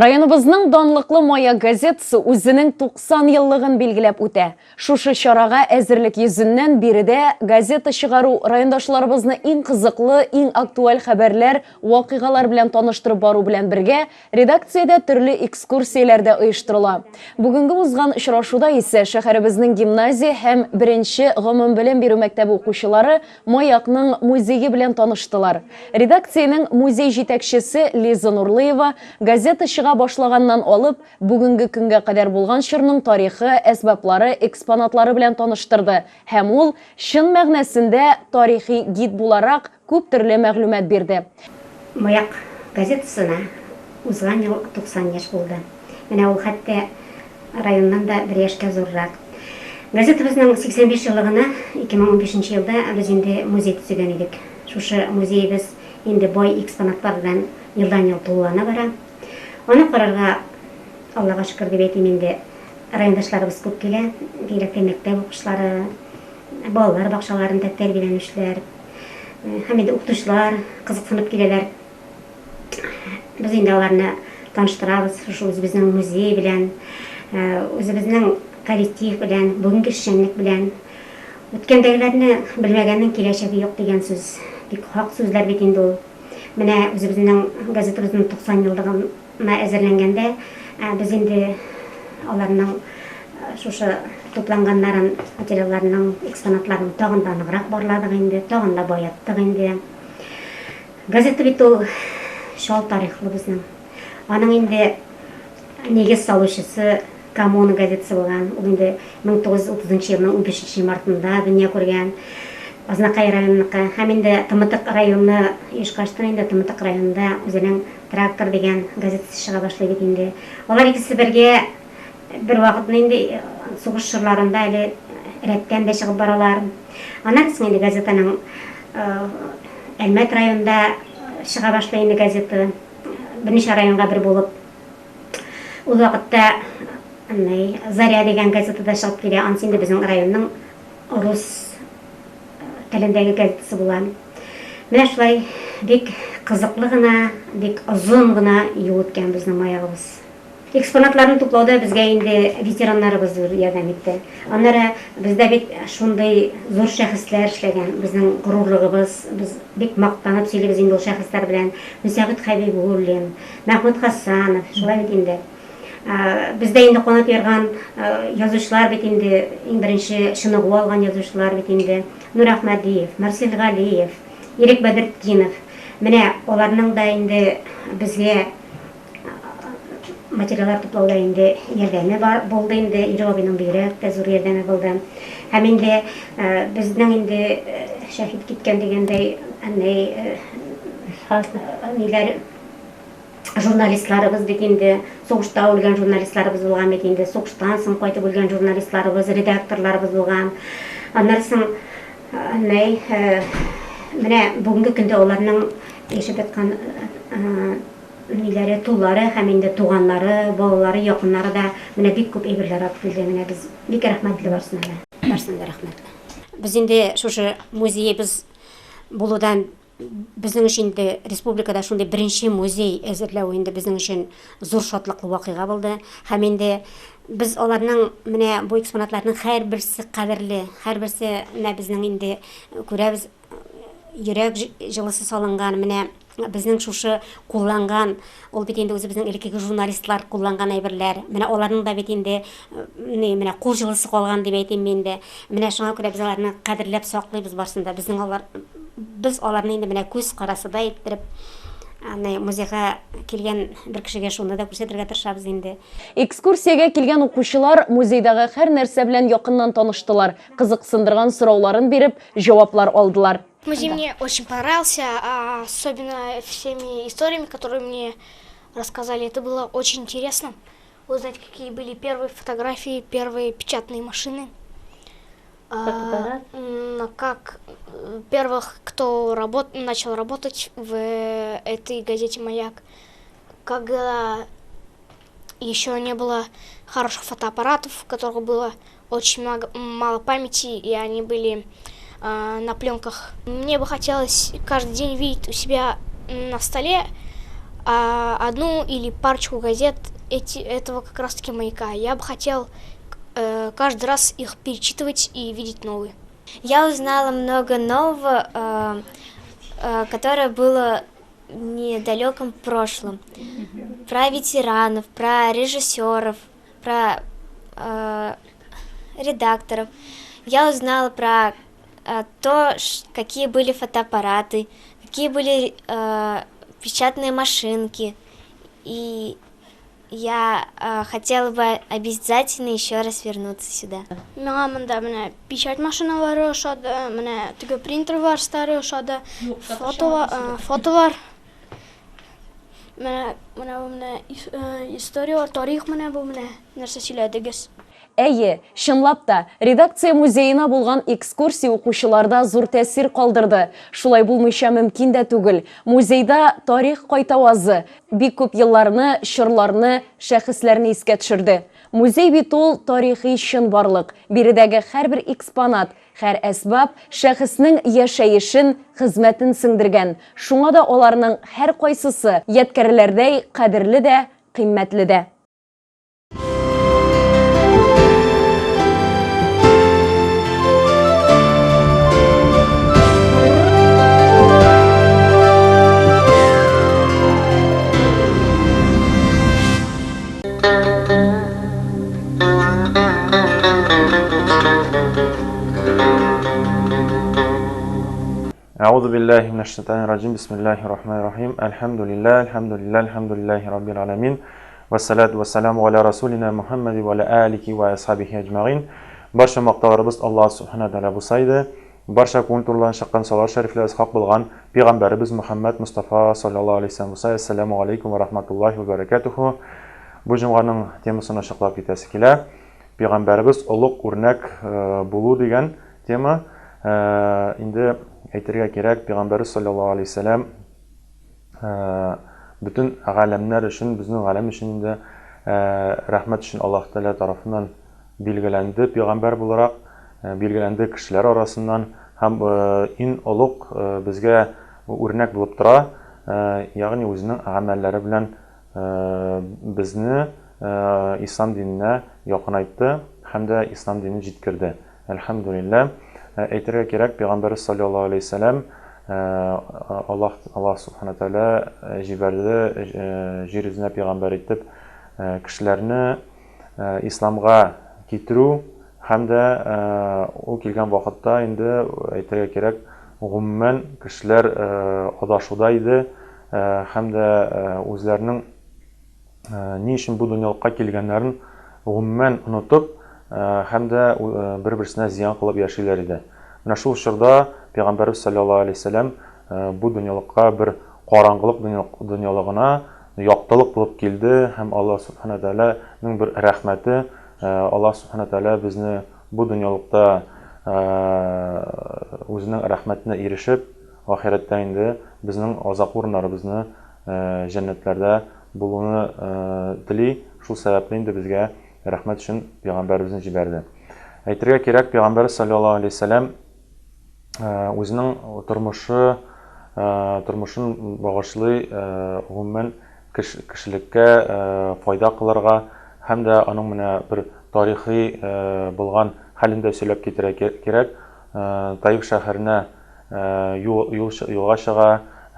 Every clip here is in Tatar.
Районыбызның данлыклы Маяк газетасы үзенең 90 еллыгын билгеләп үтә. Шушы чарага әзерлек йөзеннән биредә газета чыгару, райондашларыбызны иң кызыклы, иң актуаль хәбәрләр, вакыйгалар белән таныштырып бару белән бергә, редакциядә төрле экскурсияләр дә оештырыла. Бүгенге узган очрашуда исә шәһәребезнең гимназия һәм беренче гомумбелем бирү мәктәбе укучылары Маякның музее белән таныштылар. Редакциянең музей җитәкчесе Лиза Нурлыева газета чыга башлаганнан алып, бүгенге көнгә кадәр булган чорның тарихы, әсбаплары, экспонатлары белән таныштырды һәм ул, чын мәгънәсендә тарихи гид буларак, күп төрле мәгълүмат бирде. Маяк газетасына узган ел 90 яшь булды. Менә ул хәтта районнан да бер яшькә зуррак. Газетабызның 85 еллыгына 2015 нче елда без инде музей төзегән идек. Шушы музеебыз инде бай экспонатлар белән елдан-ел тулылана бара. Аны карарга, Аллага шөкер дип әйтим инде, райондашларыбыз күп килә. Бигрәк тә мәктәп укучылары, балалар бакчаларында тәрбияләнүчеләр һәм инде укытучылар кызыксынып киләләр. Без инде аларны таныштырабыз шушы үзебезнең музей белән, үзебезнең коллектив белән, бүгенге эшчәнлек белән. Үткәндәгеләрне белмәгәннең киләчәге юк дигән сүз бик хак сүзләр бит инде ул. Менә үзебезнең газетабызның 90 еллыгына әзерләнгәндә без инде аларның шушы тупланганнарын, материалларның, экспонатларның тагын да ныграк барладык инде, тагын да баеттык инде. Газета бит ул чал тарихлы безнең. Аның инде нигез салучысы Коммуна газетасы булган. Ул инде 1930 нчы елның 15 мартында дөнья күргән. Азнакай районыныкы. Һәм инде Тымытык районы оешкачтын инде Тымытык районында үзенең Трактор дигән газетасы чыга башлый бит инде. Алар икесе бергә Бер вакытны инде сугыш чорларында әле рәттән дә чыгып баралар. Аннан соң инде газетаның Әлмәт районында чыга башлый инде газета. Берничә районга бер булып. Ул вакытта Заря дигән газета да чыгып килә. Анысы инде безнең районның рус телендәге газетасы була. Менә шулай бик кызыклы гына, бик озын гына юл үткән безнең маягыбыз. Экспонатларны туплауда безгә инде ветераннарыбыз зур ярдәм итте. Аннары бездә бит шундый зур шәхесләр эшләгән, безнең горурлыгыбыз, без бик мактанып сөйлибез инде ул шәхесләр белән. Мөсәгыйть Хәбибуллин, Мәхмүт Хәсанов, шулай бит инде. Бездә инде канат ярган язучылар бит инде, иң беренче чыныгу алган язучылар бит инде. Нур Әхмәдиев, Марсель Галиев, Ирек Бәдертдинов. Менә аларның да инде безгә Материаллар туплауда инде ярдәме бар булды инде, Ирек абыйның бигрәк тә зур ярдәме булды. Һәм инде безнең инде шәһит киткән дигәндәй, әнәй ниләр журналистларыбыз бит инде, сугышта үлгән журналистларыбыз булган бит инде, сугыштан соң кайтып үлгән журналистларыбыз, редакторларыбыз булган. Аннан соң әнәй менә бүгенге көндә аларның яшәп яткан Ниләре, туллары һәм инде туганнары, балалары, якыннары да менә бик күп әйберләр алып килде. Менә без бик рәхмәтле барсына да. Барсына да рәхмәтле. Без инде шушы музеебыз булудан безнең өчен инде республикада шундый беренче музей әзерләү инде безнең өчен зур шатлыклы вакыйга булды. Һәм инде без аларның менә бу экспонатларның һәрберсе кадерле, һәрберсе менә безнең инде күрәбез йөрәк җылысы салынган, менә Безнең шушы кулланган, ул бит инде үзебезнең элеккеге журналистлар кулланган әйберләр. Менә аларның да бит инде ни, менә кул җылысы калган дип әйтим инде. Менә шуңа күрә без аларны кадерләп саклыйбыз барсын да. Безнең алар без аларны инде менә күз карасыдай иттереп аны музейга килгән бер кешегә шуны да күрсәтергә тырышабыз инде. Экскурсиягә килгән укучылар музейдагы һәр нәрсә белән якыннан таныштылар, кызыксындырган сорауларын биреп, җаваплар алдылар. Музей мне очень понравился, особенно всеми историями, которые мне рассказали. Это было очень интересно узнать, какие были первые фотографии, первые печатные машины. Фотоаппарат? Как первых, кто начал работать в этой газете «Маяк», когда еще не было хороших фотоаппаратов, у которых было очень много, мало памяти, и они были на пленках. Мне бы хотелось каждый день видеть у себя на столе одну или парочку газет эти, этого как раз-таки «Маяка». Я бы хотел каждый раз их перечитывать и видеть новые. Я узнала много нового, которое было в недалеком прошлом. Про ветеранов, про режиссеров, про редакторов. Я узнала про то, какие были фотоаппараты, какие были печатные машинки. И я хотела бы обязательно еще раз вернуться сюда. Миңа монда менә печать машиналары ошады, менә теге принтерлар старый ошады, фотолар. Менә менә бу менә историялар, тарих менә бу менә нәрсә сөйләдегез. Әйе, чынлап та, редакция музеена булган экскурсия укучыларда зур тәэсир калдырды. Шулай булмыйча мөмкин дә түгел. Музейда тарих кайтавазы, бик күп елларны, чорларны, шәхесләрне искә төшерде. Музей бит ул тарихи чынбарлык. Биредәге һәрбер экспонат, һәр әсбап шәхеснең яшәешен, хезмәтен сеңдергән. Шуңа да аларның һәркайсысы ядкәрләрдәй кадерле дә, кыйммәтле дә. Әгъузу биллаһи минәш шайтанир раҗим. Бисмиллаһир рахманир рахим. Әлхәмдүлиллаһ, әлхәмдүлиллаһ, әлхәмдүлиллаһи раббил аламин. Вассалату вассаламу аля расулина Мухаммади ва аля алихи ва асхабихи әҗмәгыйн. Барча мактауларыбыз Аллаһ субхана тәгалә булса иде. Барча күңел турылардан чыккан салават шәрифләребез хак булган пәйгамбәребез Мухаммад Мустафа саллаллаһу алейһи вәсәлләм булса. Әссәламу алейкум ва рахматуллаһи ва баракатуху. Бу җомганың темасын ачыклап китәсе килә. Пәйгамбәребез олуг үрнәк булу дигән тема. Инде әйтергә кирәк, Пәйгамбәребез саллаллаһу алейһи вәсәлләм бөтен галәмнәр өчен, безнең галәм өчен инде рәхмәт өчен Аллаһ Тәгалә тарафыннан билгеләнде пәйгамбәр буларак, билгеләнде кешеләр арасыннан һәм иң олуг безгә үрнәк булып тора, ягъни үзенең гамәлләре белән безне ислам диненә якынайтты һәм дә ислам динен җиткерде. Әлхәмдүлилләһ. Әйтергә кирәк, Пәйгамбәребез салләллаһу алейһи ва сәлләм Аллаһ Аллаһ субхана тәгалә җибәрде җир йөзенә пәйгамбәр итеп кешеләрне исламга китерү һәм дә ул килгән вакытта инде әйтергә кирәк, гомумән кешеләр адашуда иде һәм дә үзләренең ни өчен бу дөньялыкка килгәннәрен гомумән онытып һәм дә бер-берсенә зыян кылып яшиләр иде. Менә шул чорда Пәйгамбәребез саллаллаһу алейһи вәсәлләм бу дөньялыкка бер караңгылык дөньялыгына яктылык булып килде һәм Аллаһ субхана тәгаләнең бер рәхмәте, Аллаһ субхана тәгалә безне бу дөньялыкта үзенең рәхмәтенә ирешеп, ахирәттә инде безнең азакы урыннарыбызны җәннәтләрдә булуны тели, шул сәбәпле инде безгә рәхмәт өчен пәйгамбәребезне җибәрде. Әйтергә кирәк, пәйгамбәребез саллаллаһу алейһи вәсәлләм үзенең тормышы тормышын багышлый гомумән кешелеккә файда кылырга һәм дә аның менә бер тарихи булган хәлен дә сөйләп китерә кирәк. Таиф шәһәренә юл, юл, юлга чыга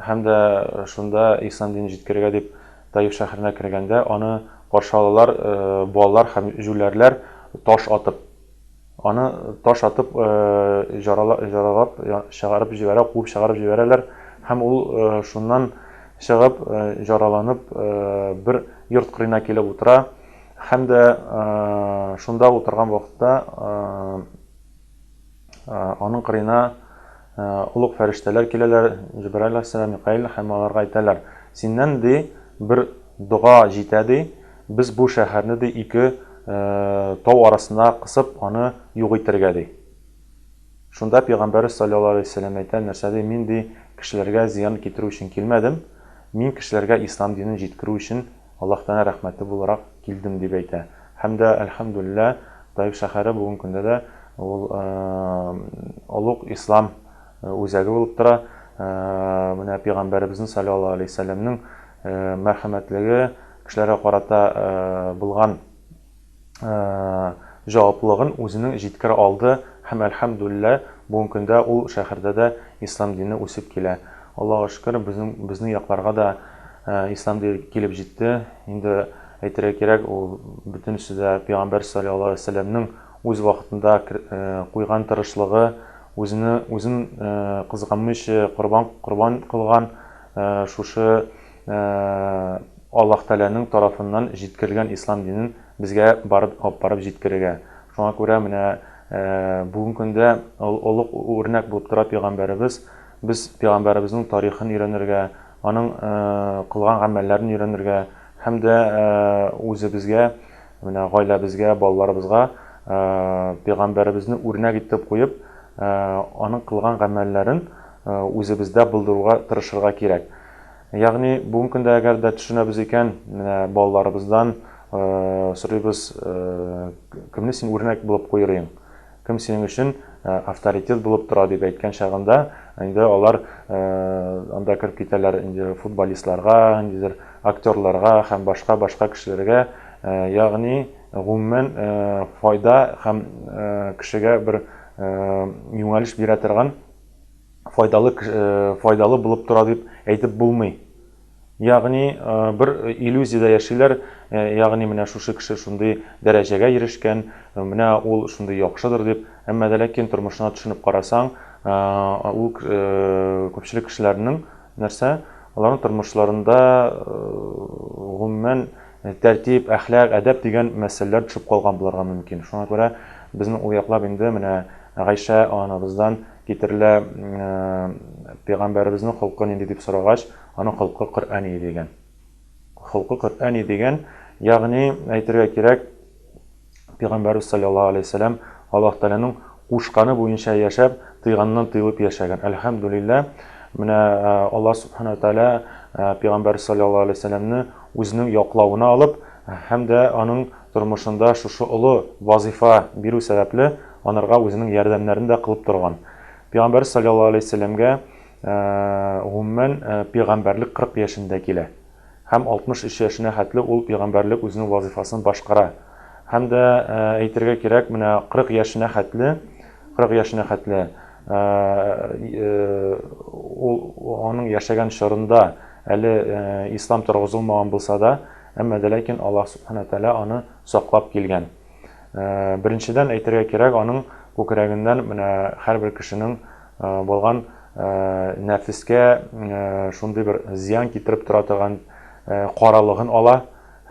һәм дә шунда ислам динен җиткерергә дип Таиф шәһәренә кергәндә аны каршы алалар балалар һәм җүләрләр таш атып. Аны таш атып жаралап чыгарып җибәрә, куып чыгарып җибәрәләр һәм ул шуннан чыгып жараланып бер йорт кырыена килеп утыра һәм дә шунда утырган вакытта Аның кырыена олуг фәрештәләр киләләр, Җәбраил алейһиссәлам, Микаил, һәм аларга әйтәләр, Синнән, ди, бер дога җитә, ди, без бу шәһәрне, ди, ике тау арасына кысып, аны юк итәргә, ди. Шунда пәйгамбәребез салләллаһу алейһи ва сәлләм әйтә, нәрсә ди, мин, ди, кешеләргә зыян китерү өчен килмәдем, мин кешеләргә ислам динен җиткерү өчен Аллаһ Тәгалә рәхмәте буларак килдем, дип әйтә. Һәм дә, әлхәмдүлилләһ, Таиф шәһәре бүгенге көндә дә ул олуг ислам үзәге булып тора. Менә пәйгамбәребезнең салләллаһу алейһи ва сәлләмнең мәрхәмәтлеге, кешеләргә карата булган җаваплылыгын үзенең җиткерә алды һәм, әлхәмдүлилләһ, бүгенге көндә ул шәһәрдә дә ислам дине үсеп килә. Аллага шөкер, безнең безнең якларга да ислам дине килеп җитте. Инде әйтергә кирәк, ул бөтенесе дә пәйгамбәр саллаллаһу алейһи ва сәлләмнең үз вакытында куйган тырышлыгы, үзене үзен кызганмыйча корбан корбан кылган шушы Аллаһ Тәгаләнең тарафыннан җиткерелгән ислам динен безгә барып алып барып җиткерергә. Шуңа күрә менә бүгенге көндә олуг үрнәк булып тора пәйгамбәребез. Без пәйгамбәребезнең тарихын өйрәнергә, аның кылган гамәлләрен өйрәнергә һәм дә үзебезгә, менә гаиләбезгә, балаларыбызга пәйгамбәребезне үрнәк итеп куеп, аның кылган гамәлләрен үзебездә булдыруга тырышырга кирәк. Ягъни, бүгенге көндә әгәр дә төшенәбез икән, менә балаларыбыздан сорыйбыз, кемне син үрнәк булып куер идең? Кем синең өчен авторитет булып тора дип әйткән чагында, инде алар анда кереп китәләр инде футболистларга, ниндидер актерларга һәм башка-башка кешеләргә, ягъни, гомумән, файда һәм кешегә бер юнәлеш бирә торган файдалы файдалы булып тора дип әйтеп булмый. Ягъни бер иллюзиядә яшиләр, ягъни менә шушы кеше шундый дәрәҗәгә ирешкән, менә ул шундый яхшыдыр дип, әмма дә ләкин тормышына төшенеп карасаң, ул күпчелек кешеләрнең нәрсә, аларның тормышларында гомумән тәртип, әхлак, әдәп дигән мәсьәләләр төшеп калган булырга мөмкин. Шуңа күрә безнең ул яклап инде менә Гайшә анабыздан китерелә, пәйгамбәребезнең холкы нинди дип сорагач, аның холкы Коръәни дигән. Холкы Коръәни дигән, ягъни әйтергә кирәк, пәйгамбәребез саллаллаһу алейһи вәсәләм Аллаһ Тәгаләнең кушканы буенча яшәп, тыйганнан тыелып яшәгән. Әлхәмдүлилләһ, менә Аллаһ субхана тәгалә пәйгамбәр саллаллаһу алейһи вәсәләмне үзенең яклавына алып һәм дә аның тормышында шушы олы вазыйфа бирү сәбәпле, анарга үзенең ярдәмнәрен дә кылып торган. Пәйгамбәр салләллаһу алейһи вәсәлләмгә гомумән пәйгамбәрлек 40 яшендә килә. Һәм 63 яшенә хәтле ул пәйгамбәрлек үзенең вазыйфасын башкара. Һәм дә әйтергә кирәк, менә 40 яшенә хәтле, 40 яшенә хәтле ул аның яшәгән чорында әле ислам торгызылмаган булса да, әмма дә ләкин Аллаһ субхана тәгалә аны саклап килгән. Беренчедән әйтергә кирәк, аның күкрәгеннән менә һәрбер кешенең булган нәфескә шундый бер зыян китереп тора торган каралыгын ала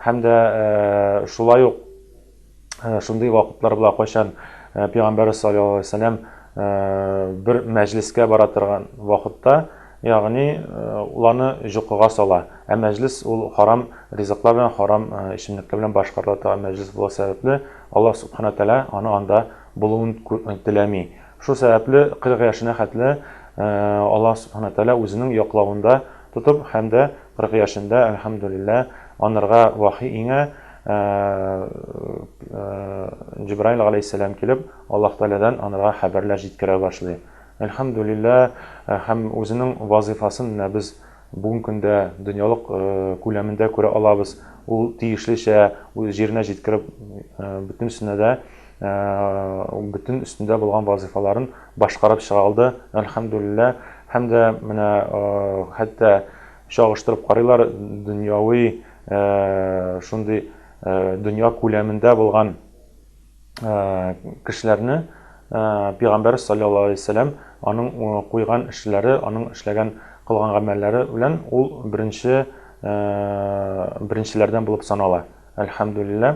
һәм дә шулай ук шундый вакытлар була, кайчан Пәйгамбәр саллаллаһу алейһи вәсәлләм бер мәҗлескә бара торган вакытта, ягъни уларны җокыга сала. Ә мәҗлес ул харам ризыклар белән, харам эчемлекләр белән башкарыла торган мәҗлес булу сәбәпле, Аллаһ субхана тәгалә аны анда булуын теләми. Шул сәбәпле 40 яшенә хәтле Аллаһ субхана тәгалә үзенең яклавында тотып һәм дә 40 яшендә, әлхәмдүлилләһ, анарга вахи иңә, Җибраил галәйһиссәлам килеп, Аллаһ Тәгаләдән анарга хәбәрләр җиткерә башлый. Әлхәмдүлилләһ, һәм үзенең вазыйфасын менә без бүгенге көндә дөньялык күләмендә күрә алабыз. Ул тиешлечә үз җиренә җиткереп, бөтенесенә дә бөтен өстендә булган вазыйфаларын башкарып чыга алды. Әлхәмдүлилләһ. Һәм дә менә хәтта чагыштырып карыйлар, дөньяви шундый дөнья күләмендә булган кешеләрне Пәйгамбәр саллаллаһу алейһи вәсәлләм аның куйган эшләре, аның эшләгән кылган гамәлләре белән ул беренче беренчеләрдән булып санала. Әлхәмдүлилләһ.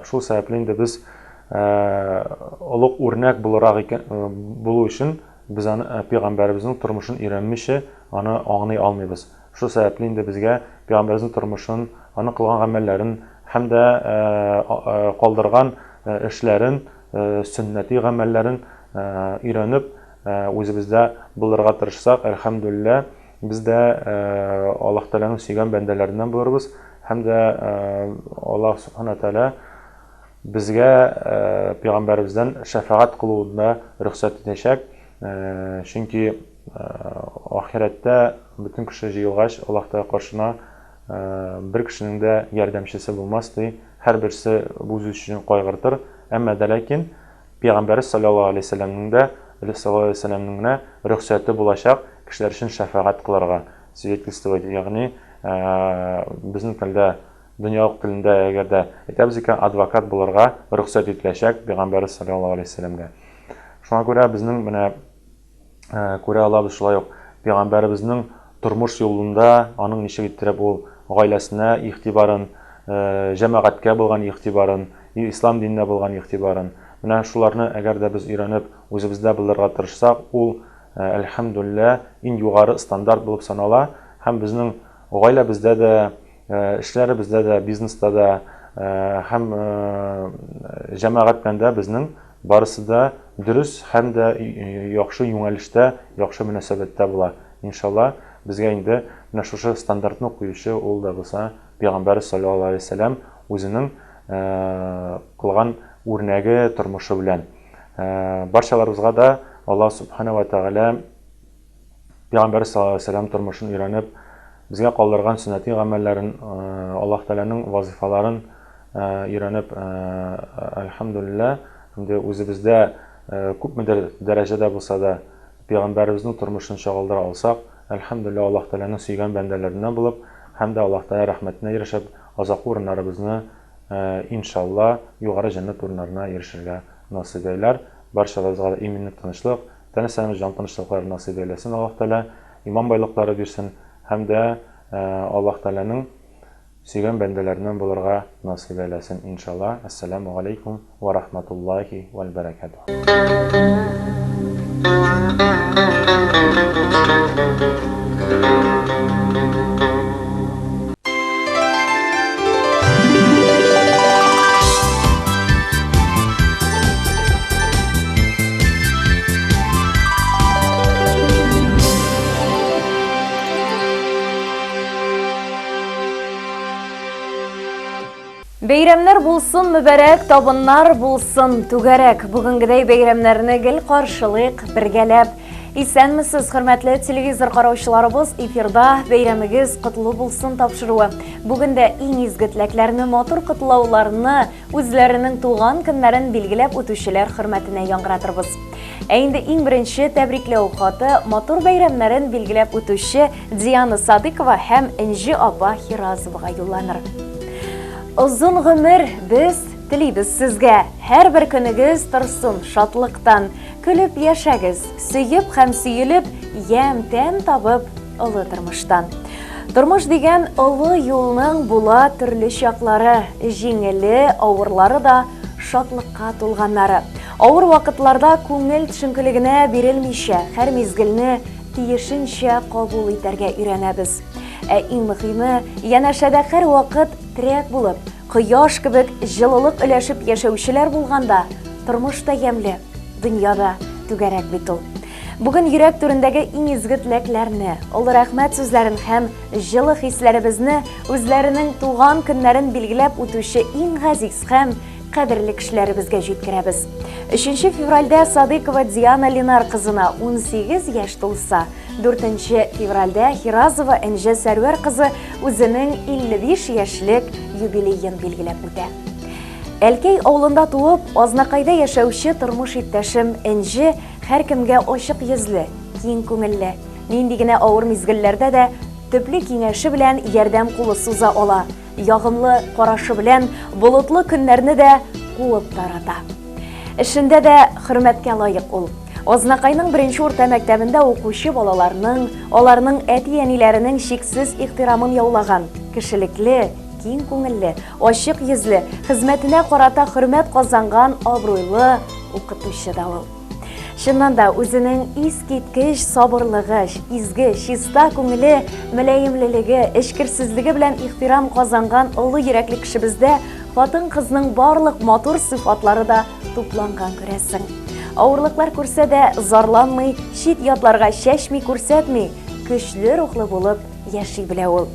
Шул сәбәпле инде без олуг үрнәк булырак икән булу өчен без аны пәйгамбәребезнең тормышын өйрәнмичә аны аңлый алмыйбыз. Шул сәбәпле инде безгә пәйгамбәребезнең тормышын, аның кылган гамәлләрен һәм дә калдырган эшләрен, сөннәти гамәлләрен өйрәнеп, үзебездә булырга тырышсак, әлхәмдүлилләһ, без дә Аллаһ Тәгаләнең сөйгән бәндәләреннән булырбыз һәм дә Аллаһ Субхана Тәгалә безгә пәйгамбәребездән шәфәгать кылуын да рөхсәт итәчәк. Чөнки Ахирәттә бөтен кеше җыелгач, Аллаһ Тәгалә каршына бер кешенең дә ярдәмчесе булмас, ди. Һәрберсе үз өчен кайгыртыр. Әмма дә ләкин Пәйгамбәрбез салләллаһу алейһи вәсәлләмнең дә, салләллаһу алейһи вәсәлләмнең генә рөхсәте булачак кешеләр өчен шәфәгать кылырга, свидетельствовать, ягъни безнең телдә, дөньялык телендә әгәр дә әйтәбез икән, адвокат булырга рөхсәт ителәчәк Пәйгамбәрбез салләллаһу алейһи вәсәлләмгә. Шуңа күрә безнең менә күрә алабыз шулай ук пәйгамбәребезнең тормыш юлында аның ничек иттереп ул гаиләсенә игътибарын, җәмәгатькә булган игътибарын, ислам диненә булган игътибарын. Менә шуларны әгәр дә без өйрәнеп, үзебездә булдырырга тырышсак, ул, әлхәмдүлилләһ, иң югары стандарт булып санала һәм безнең гаиләбездә дә, Эшләребездә дә, бизнеста да һәм җәмәгать белән дә безнең барысы да дөрес һәм дә яхшы юнәлештә, яхшы мөнәсәбәттә була. Иншалла, безгә инде менә шушы стандартны куючы ул да булса Пәйгамбәрбез саллаллаһу алейһи вәсәләм үзенең кылган үрнәге, тормышы белән. Барчаларыбызга да Аллаһ субхана ва тәгалә Пәйгамбәр саллаллаһу алейһи ва сәлләм тормышын өйрәнеп, безгә калдырган сөннәти гамәлләрен, Аллаһ Тәгаләнең вазифаларын өйрәнеп, әлхәмдүлилләһ, инде үзебездә күпмедер дәрәҗәдә булса да Пәйгамбәребезнең тормышын чагылдыра алсак, әлхәмдүлилләһ, Аллаһ Тәгаләнең сөйгән бәндәләреннән булып һәм дә Аллаһ Тәгалә рәхмәтенә ирешеп, азакы урыннарыбызны, иншалла, югары җәннәт урыннарына ирешергә насыйп әйләр. Барчабызга да иминлек, тынычлык, Тән сәламәт, җан тынычлыклары насыйп әйләсен Аллаһ Тәгалә, иман байлыклары бирсен һәм дә Аллаһ Тәгаләнең сөйгән бәндәләреннән булырга насыйп әйләсен, иншалла. Әссәләмү галәйкүм вә рахматуллаһи вәл бәрәкәтүһ. Бәйрәмнәр булсын мөбәрәк, табыннар булсын түгәрәк. Бүгенгедәй бәйрәмнәрне гел каршылыйк бергәләп. Исәнмесез, хөрмәтле телевизор караучыларыбыз, эфирда бәйрәмегез котлы булсын тапшыруы. Бүген дә иң изге теләкләрне, матур котлауларны, Үзләренең туган көннәрен билгеләп үтүчеләр хөрмәтенә яңгыратырбыз. Ә инде иң беренче тәбрикләү хаты матур бәйрәмнәрен билгеләп үтүче Диана Садыкова һәм Энҗе апа Хиразовага юлланыр. Озын гомер без телибез сезгә. Һәрбер көнегез торсын шатлыктан. Көлеп яшәгез, сөеп һәм сөелеп, ямь, тәм табып, олы тормыштан. Тормыш дигән олы юлның була төрле чаклары, җиңеле, авырлары да, шатлыкка тулганнары. Авыр вакытларда күңел төшенкелегенә бирелмичә, һәр мизгелне тиешенчә кабул итәргә өйрәнәбез. Ә иң мөхиме, янәшәдә һәрвакыт терәк булып, кояш кебек җылылык өләшеп яшәүчеләр булганда, тормыш та ямьле, дөнья да түгәрәк бит ул. Бүген йөрәк түрендәге иң изге теләкләрне, олы рәхмәт сүзләрен һәм җылы хисләребезне үзләренең туган көннәрен билгеләп үтүче иң газиз һәм кадерле кешеләребезгә җиткерәбез. 3 февральдә Садыкова Диана Ленар кызына 18 яшь тулса, 4 февральдә Хиразова Энҗе Сәрвәр кызы үзенең 55 яшьлек юбилеен билгеләп үтә. Әлкәй авылында туып, Азнакайда яшәүче тормыш иптәшем Энҗе Һәркемгә ачык йөзле, киң күңелле, нинди генә авыр мизгелләрдә дә төпле киңәше белән ярдәм кулы суза ала, ягымлы карашы белән болытлы көннәрне дә куып тарата. Эшендә дә хөрмәткә лаек ул. Азнакайның беренче урта мәктәбендә укучы балаларның, аларның әти-әниләренең чиксез ихтирамын яулаган, кешелекле, киң күңелле, ачык йөзле, хезмәтенә карата хөрмәт казанган абруйлы укытучы да ул. Чыннан да үзенең искиткеч сабырлыгы, изге, чиста күңеле, мөлаемлелеге, эчкерсезлеге белән ихтирам казанган олы йөрәкле кешебездә хатын-кызның барлык матур сыйфатлары да тупланган күрәсең. Авырлыклар күрсә дә зарланмый, чит ятларга чәчми күрсәтми, көчле рухлы булып яши белә ул.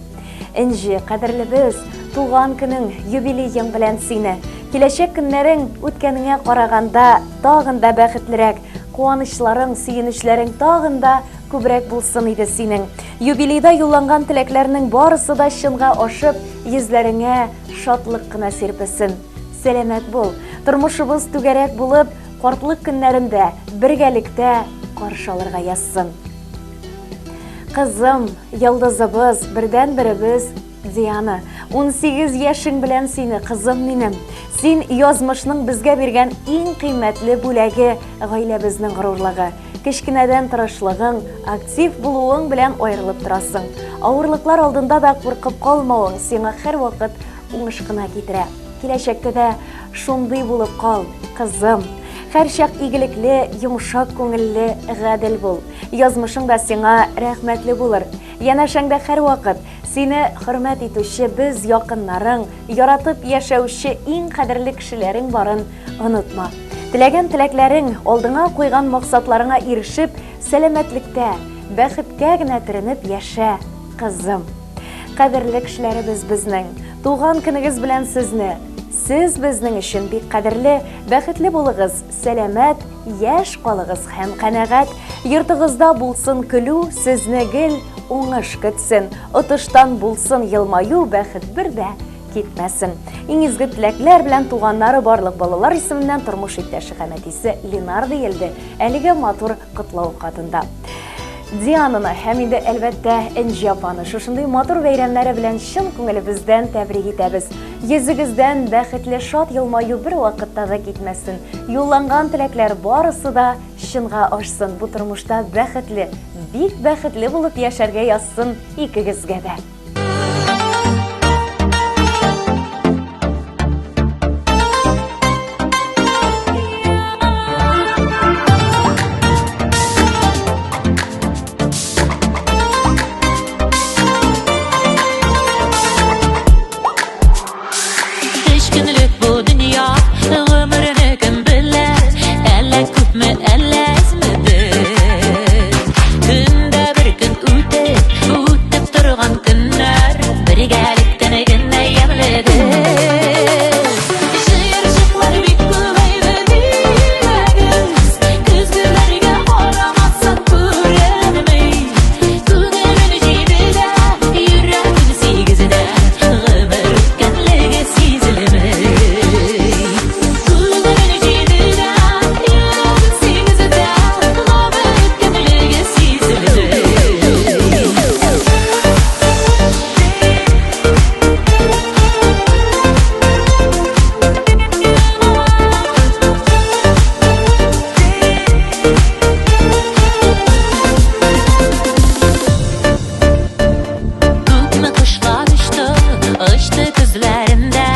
Энҗе, кадерлебез, туган көнең, юбилеең белән сине. Киләчәк көннәрең үткәнеңә караганда тагын да бәхетлерәк, куанычларың, сөенечләрең тагын да күбрәк булсын иде синең. Юбилейда юлланган теләкләрнең барысы да чынга ашып, йөзләреңә шатлык кына сирпесен. Сәламәт бул, тормышыбыз түгәрәк булып, картлык көннәрендә бергәлектә каршы алырга язсын. Кызым, йолдызыбыз, бердәнберебез Диана, 18 яшең белән сине, кызым минем. Син язмышның безгә биргән иң кыйммәтле бүләге, гаиләбезнең горурлыгы. Кечкенәдән тырышлыгың, актив булуың белән аерылып торасың. Авырлыклар алдында да куркып калмавың сиңа һәрвакыт уңыш кына китерә. Киләчәктә дә шундый булып кал, кызым. Һәрчак игелекле, йомшак күңелле, гадел бул. Язмышың да сиңа рәхмәтле булыр. Янәшәңдә һәрвакыт сине хөрмәт итүче без якыннарың, яратып яшәүче иң кадерле кешеләрең барын онытма. Теләгән теләкләрең, алдыңа куйган максатларыңа ирешеп, сәламәтлектә, бәхеткә генә төренеп яшә, кызым. Кадерле кешеләребез безнең, туган көнегез белән сезне! Сез безнең өчен бик кадерле, бәхетле булыгыз, сәламәт, яшь калыгыз һәм канәгать. Йортыгызда булсын көлү, сезне гел уңыш көтсен. Отыштан булсын елмаю, бәхет бер дә китмәсен. Иң изге теләкләр белән туганнары барлык балалар исеменнән тормыш иптәше һәм әтисе Ленар диелде әлеге матур котлау хатында. Диананы һәм инде әлбәттә Энҗе апаны шушындый матур бәйрәмнәре белән чын күңелебездән тәбрик итәбез. Йөзегездән бәхетле шат елмаю бер вакытта да китмәсен. Юлланган теләкләр барысы да чынга ашсын. Бу тормышта бәхетле, бик бәхетле булып яшәргә язсын икегезгә дә. Өч көнлек бу дөнья, гомерне кем белә, әллә күпме, әллә әзмедер. Көндә бер көн үтеп, үтеп торган көннәр бергәлектән генә ямьледер. Җыерчыклар бик күбәйде димәгез, көзгеләргә карамасаң күренми. Күңелем җидедә, йөрәгем сигездә, гомер үткәнлеге сизелми. Күңелем җидедә, йөрәгем сигездә, гомер үткәнлеге сизелми. Күпме кошлар очты, очты көзләрендә,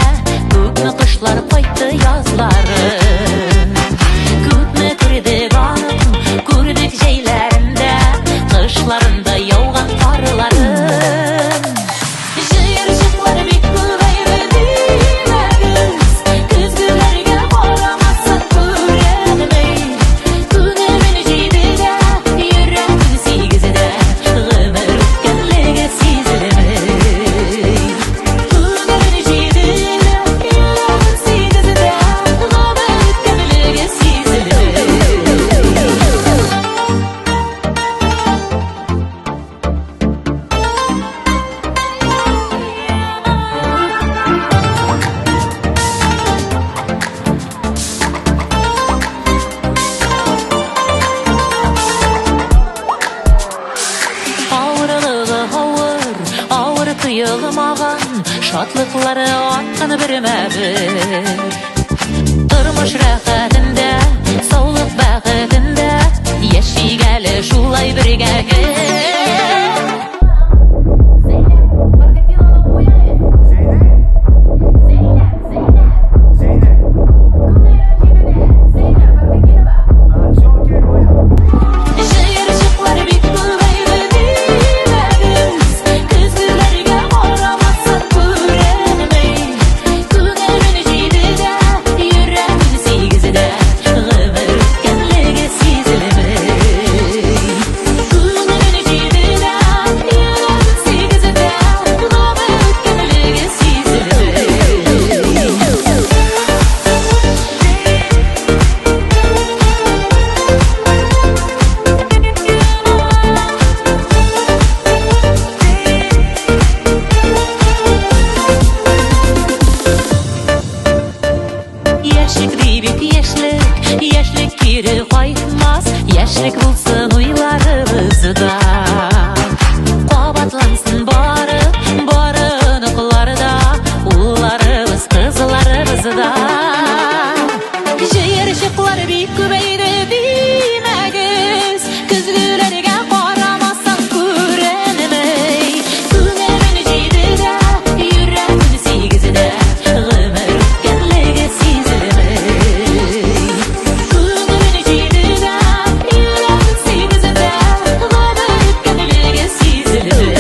Күпме кошлар кайтты язларын. Күпме күрдек аның, күрдек җәйләрендә, Кышларында яуган карларын. Җыерчыклар бик күбәйде димәгез, Көзгеләргә карамасаң күренми. Күңелем җидедә, йөрәгем сигездә, Гомер үткәнлеге сизелми. Күңелем җидедә, йөрәгем сигездә, Гомер үткәнлеге сизелми. Авырлыгы авыр, авыр тоелмаган, шатлыклары арткан бермә-бер. Тормыш рәхәтендә, саулык бәхетендә яшик әле шулай бергә гел. Җыерчыклар бик күбәйде димәгез, көзгеләргә карамасаң күренми. Күңелем җидедә, йөрәгем сигездә, кайтмас, яшьлек булсын уйларыбызда. Кабатлансын бары, бары оныклар да, улларыбыз, кызларыбыз да. Җыерчыклар бик күбәйде димәгез, көзгеләргә карамасаң күренми. Күңелем җидедә, йөрәгем сигездә, гомер үткәнлеге сизелми. Күңелем җидедә, йөрәгем сигездә, гомер үткәнлеге сизелми.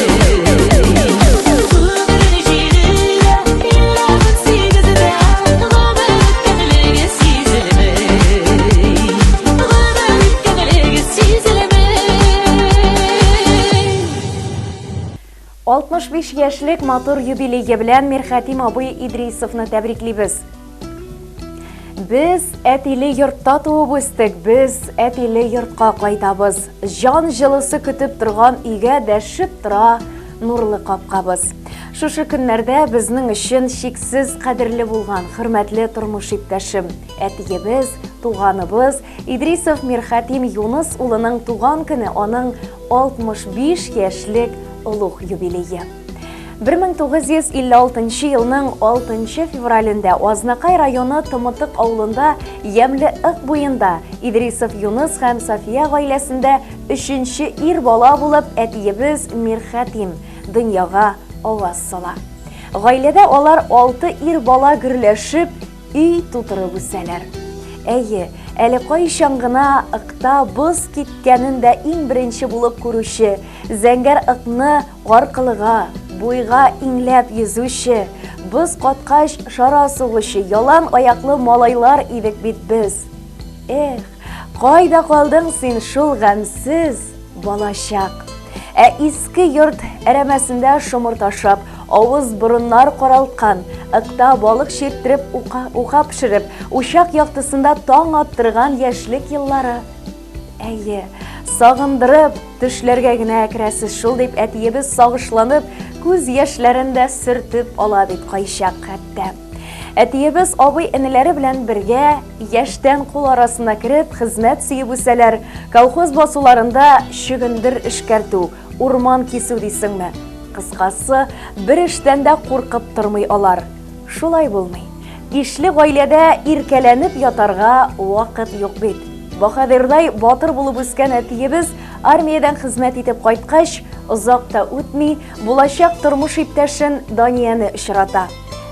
Күңелем җидедә, йөрәгем сигездә, гомер үткәнлеге сизелми. Гомер үткәнлеге сизелми. 65 яшьлек матур юбилее белән Мирхәтим абый Идрисовны тәбриклибез. Без әтиле йортта туып үстек, без әтиле йортка кайтабыз. Җан җылысы көтеп торган өйгә дәшеп тора нурлы капкабыз. Шушы көннәрдә безнең өчен чиксез кадерле булган хөрмәтле тормыш иптәшем, әтиебез, туганыбыз Идрисов Мирхәтим Юныс улының туган көне аның 65 яшьлек олуг юбилее. 1956 елның 6 февралендә Азнакай районы Тымытык авылында Ямле Ык буенда Идрисов Юныс һәм София гаиләсендә өченче ир бала булып әтиебез Мирхәтим дөньяга аваз сала. Гаиләдә алар 6 ир бала гөрләшеп Өй тутырып үсәләр. Әйе, әле кайчан гына Ыкта боз киткәнен дә иң беренче булып күрүче, зәңгәр Ыкны аркылыга, буйга иңләп йөзүче, боз каткач шара сугучы ялан аяклы малайлар идек бит без. Эх, кайда калдың син шул гамьсез балачак? Ә иске йорт әрәмәсендә шомырт ашап, авыз-борыннар каралткан, ыкта балык чирттереп ука, ука пешереп, учак яктысында таң аттырган яшьлек еллары. Әйе, сагындырып, төшләргә генә керәсез шул дип әтиебез сагышланып, күз яшьләрен дә сөртеп ала бит кайчак хәтта. Әтиебез абый-энеләре белән бергә яшьтән кул арасына кереп, хезмәт сөеп үсәләр. Колхоз басуларында чөгендер эшкәртү, урман кисү дисеңме? Кыскасы, бер эштән дә куркып тормый алар. Шулай булмый. Ишле гаиләдә иркәләнеп ятарга вакыт юк бит. Баһадирдай батыр булып үскән әтиебез армиядән хезмәт итеп кайткач, озак та үтми, булачак тормыш иптәшен Данияне очрата.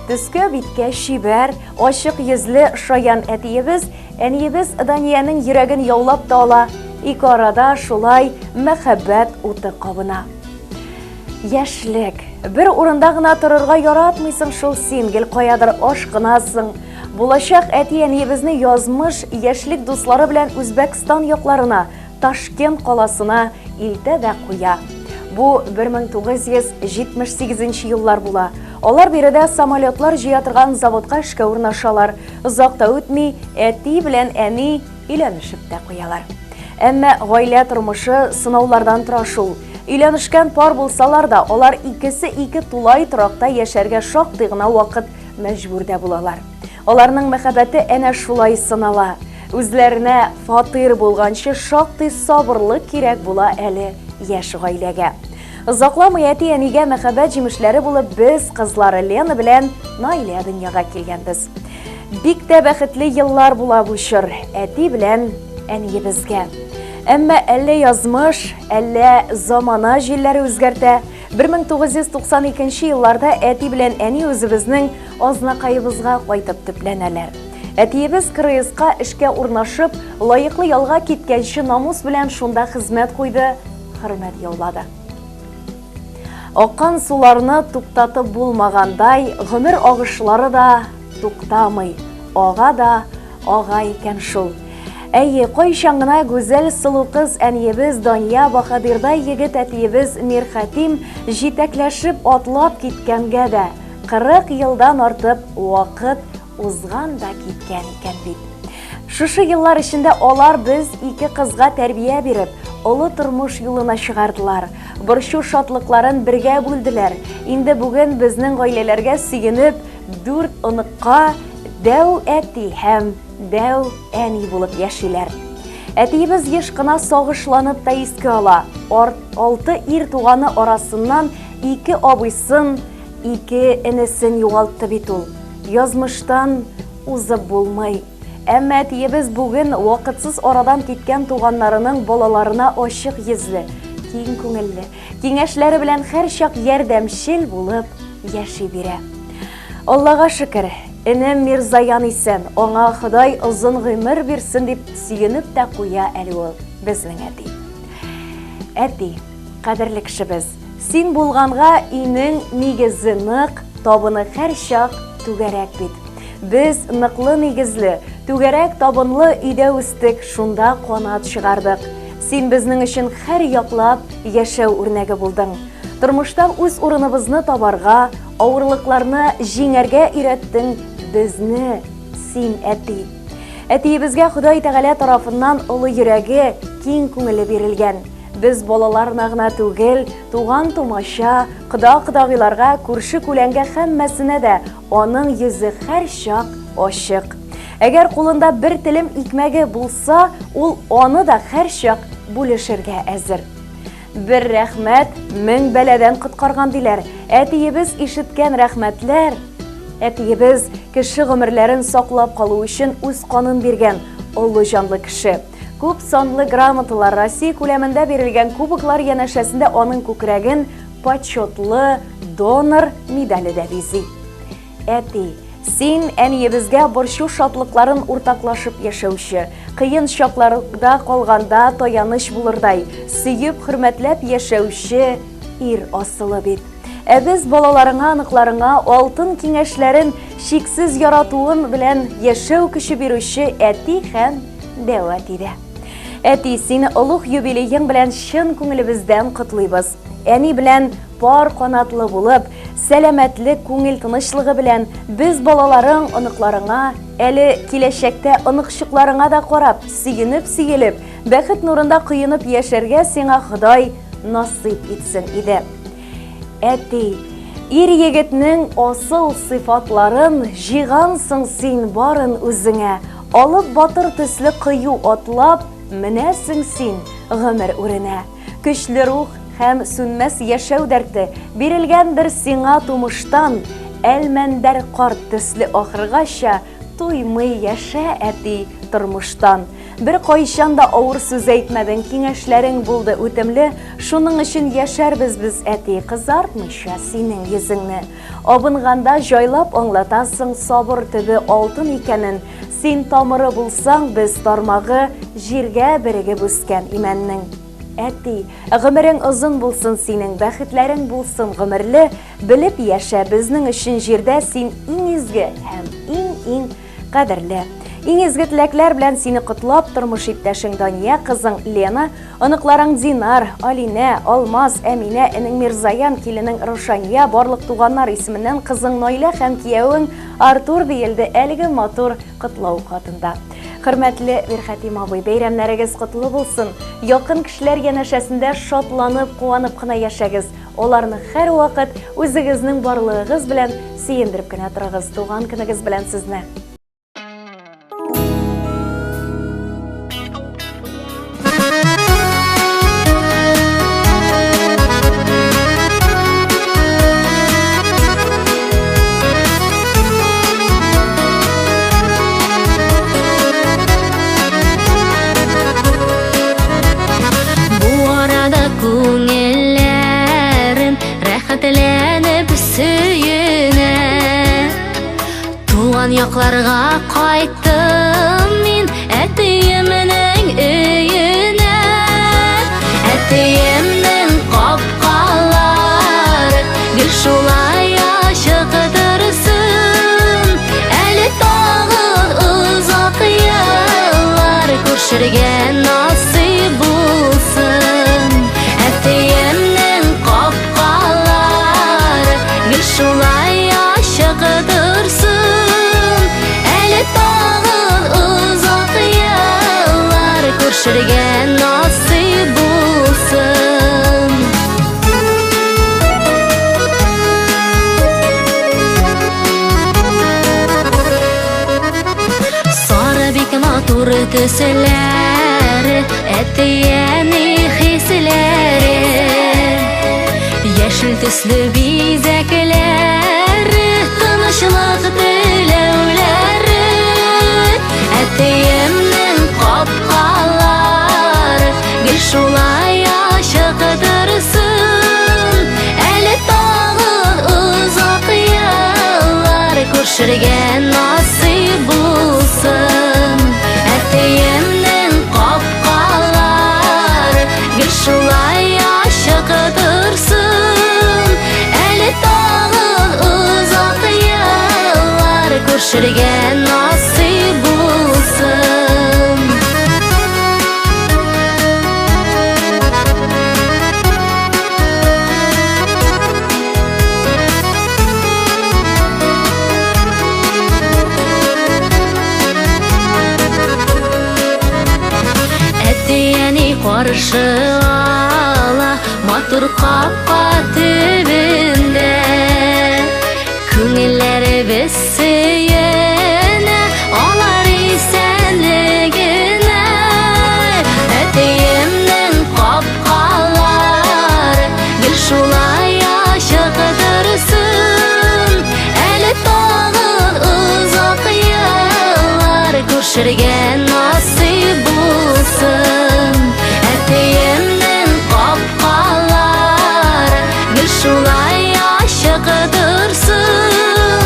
Төскә-биткә чибәр, ачык йөзле шаян әтиебез, әниебез Даниянең йөрәген яулап та ала. Ике арада шулай мәхәббәт уты кабына. Яшьлек. Бер урында гына торырга яратмыйсың шул син, гел каядыр ашкынасың. Булачак әти-әниебезне язмыш яшьлек дуслары белән Үзбәкстан якларына, Ташкент каласына илтә дә куя. Бу 1978 еллар була. Алар биредә самолетлар җыя торган заводка эшкә урнашалар. Озак та үтми, әти белән әни өйләнешеп тә куялар. Әмма гаилә тормышы сынаулардан тора шул. Өйләнешкән пар булсалар да, алар икесе ике тулай торакта яшәргә шактый гына вакыт мәҗбүр дә булалар. Аларның мәхәббәте әнә шулай сынала. Үзләренә фатир булганчы шактый сабырлык кирәк була әле яшь гаиләгә. Озакламый әти-әнигә мәхәббәт җимешләре булып без, кызлары Лена белән Наилә дөньяга килгәнбез. Бик тә бәхетле еллар була бу чор әти белән әниебезгә. Әмма әллә язмыш, әллә замана җилләре үзгәртә. 1992 елларда әти белән әни үзебезнең Азнакаебызга кайтып төпләнәләр. Әтиебез КРСка эшкә урнашып, лаеклы ялга киткәнче намус белән шунда хезмәт куйды, хөрмәт яулады. Аккан суларны туктатып булмагандай, гомер агышлары да туктамый, ага да ага икән шул. Әйе, кайчан гына гүзәл сылу кыз әниебез Дания баһадирдай егет әтиебез Мирхәтим җитәкләшеп атлап киткәнгә дә, 40 елдан артып вакыт узган да киткән икән бит. Шушы еллар эчендә алар без ике кызга тәрбия биреп, олы тормыш юлына чыгардылар. Борчу шатлыкларын бергә бүлделәр. Инде бүген безнең гаиләләргә сөенеп, дүрт оныкка дәү әти һәм дәү әни булып яшиләр. Әтиебез еш кына сагышланып та искә ала. Алты ир туганы арасыннан ике абыйсын, ике энесен югалтты бит ул. Язмыштан узып булмый. Әмма әтиебез бүген вакытсыз арадан киткән туганнарының балаларына ачык йөзле, киң күңелле, киңәшләре белән һәрчак ярдәмчел булып яши бирә. Аллага шөкер, энем Мирзаян исән, аңа Ходай озын гомер бирсен дип сөенеп тә куя әле ул, безнең әти. Әти, кадерле кешебез, син булганга өйнең нигезе нык, табыны һәрчак түгәрәк бит. Без ныклы нигезле, түгәрәк табынлы өйдә үстек, шунда канат чыгардык. Син безнең өчен һәр яклап яшәү үрнәге булдың. Тормышта үз урыныбызны табарга, авырлыкларны җиңәргә өйрәттең безне, син, әти. Әтиебезгә Ходай Тәгалә тарафыннан олы йөрәге, киң күңеле бирелгән. Без балаларына гына түгел, туган-тумача, кода-кодагыйларга, күрше-күләнгә һәммәсенә дә аның йөзе һәрчак ачык. Әгәр кулында бер телем икмәге булса, ул аны да һәрчак бүлешергә әзер. Бер рәхмәт мең бәладән коткарган диләр. Әтиебез ишеткән рәхмәтләр, әтиебез кеше гомерләрен саклап калу өчен үз канын биргән олы җанлы кеше. Күп санлы грамоталар, Россия күләмендә бирелгән кубоклар янәшәсендә аның күкрәген почетлы донор медале дә бизи. Әти, син әниебезгә борчу-шатлыкларын уртаклашып яшәүче, кыен чакларда калганда таяныч булырдай, сөеп, хөрмәтләп яшәүче ир асылы бит. Ә без балаларыңа, оныкларыңа алтын киңәшләрен, чиксез яратуын белән яшәү көче бирүче әти һәм дәү әти дә. Әти, сине олуг юбилеең белән чын күңелебездән котлыйбыз. Әни белән пар канатлы булып, сәламәтлек, күңел тынычлыгы белән без балаларың, оныкларыңа, әле киләчәктә оныкчыкларыңа да карап, сөенеп-сөелеп, бәхет нурында коенып яшәргә сиңа Ходай насыйп итсен иде. Әти, ир егетнең асыл сыйфатларын җыйгансың син барын үзеңә, алып батыр төсле кыю атлап, менәсең син гомер үренә. Көчле рух һәм сүнмәс яшәү дәрте бирелгәндер сиңа тумыштан, Әлмәндәр карт төсле ахыргача туймый яшә, әти, тормыштан. Бер кайчан да авыр сүз әйтмәдең, киңәшләрең булды үтемле, шуның өчен яшәрбез без, әти, кызартмыйча синең йөзеңне. Абынганда җайлап аңлатасың сабыр төбе алтын икәнен, син тамыры булсаң, без тармагы, җиргә берегеп үскән имәннең. Әти, гомерең озын булсын синең, бәхетләрең булсын гомерле, белеп яшә, безнең өчен җирдә син иң изге һәм иң-иң кадерле. Иң изге теләкләр белән сине котлап, тормыш иптәшең Дания, кызың Лена, оныкларың Динар, Алинә, Алмаз, Әминә, энең Мирзаян, киленең Рушания, барлык туганнар исеменнән кызың Наилә һәм киявең Артур диелде әлеге матур котлау хатында. Хөрмәтле Мирхәтим абый, бәйрәмнәрегез котлы булсын. Якын кешеләр янәшәсендә шатланып, куанып кына яшәгез. Аларны һәрвакыт үзегезнең барлыгыгыз белән сөендереп кенә торыгыз. Туган көнегез белән сезне! Бу арада күңелләрем рәхәтләнеп сөенә. Туган якларга кайттым мин әтиемнең өенә. Әтиемнең капкалары гел шулай ачык торсын. Әле тагын озак еллар күрешергә насыйп булсын. Әтиемнең капкалары гел шулай ачык торсын. Әле тагын озак еллар күрешергә насыйп булсын. Сары бик матур төсләре. Әти-әни хисләре, яшел төсле бизәкләре, тынычлык теләүләре. Әтиемнең капкалары гел шулай ачык торсын. Әле тагын озак еллар күрешергә насыйп булсын. Әтиемнең капкалары гел шулай ачык торсын. Әле тагын озак еллар күрешергә насыйп булсын. Әти-әни каршы ала матур капка төбендә. Күңелләребез сөенә алар исәнлегенә. Әтиемнең капкалары гел шулай ачык торсын. Әле тагын озак еллар күрешергә насыйп булсын. Әтиемнең капкалары гел шулай ачык торсын.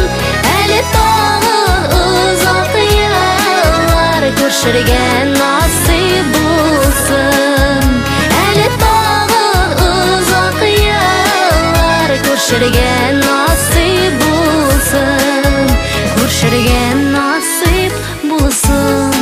Әле тагын озак еллар күрешергә насыйп булсын. Әле тагын озак еллар күрешергә насыйп булсын. Күрешергә насыйп булсын.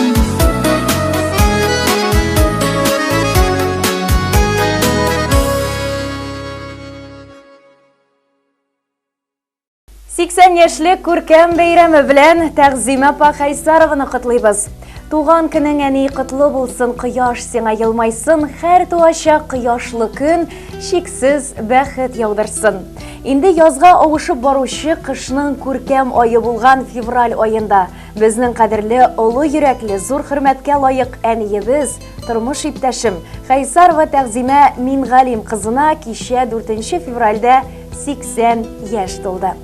80 яшьлек күркәм бәйрәме белән Тәгъзимә апа Хәйсарованы котлыйбыз. Туган көнең әни котлы булсын, кояш сиңа елмайсын, һәр туачак кояшлы көн чиксез бәхет яудырсын. Инде язга авышып баручы кышның күркәм ае булган февраль аенда безнең кадерле, олы йөрәкле, зур хөрмәткә лаек әниебез, тормыш иптәшем Хәйсарова Тәгъзимә Мингалим кызына кичә 4 февральдә 80 яшь тулды.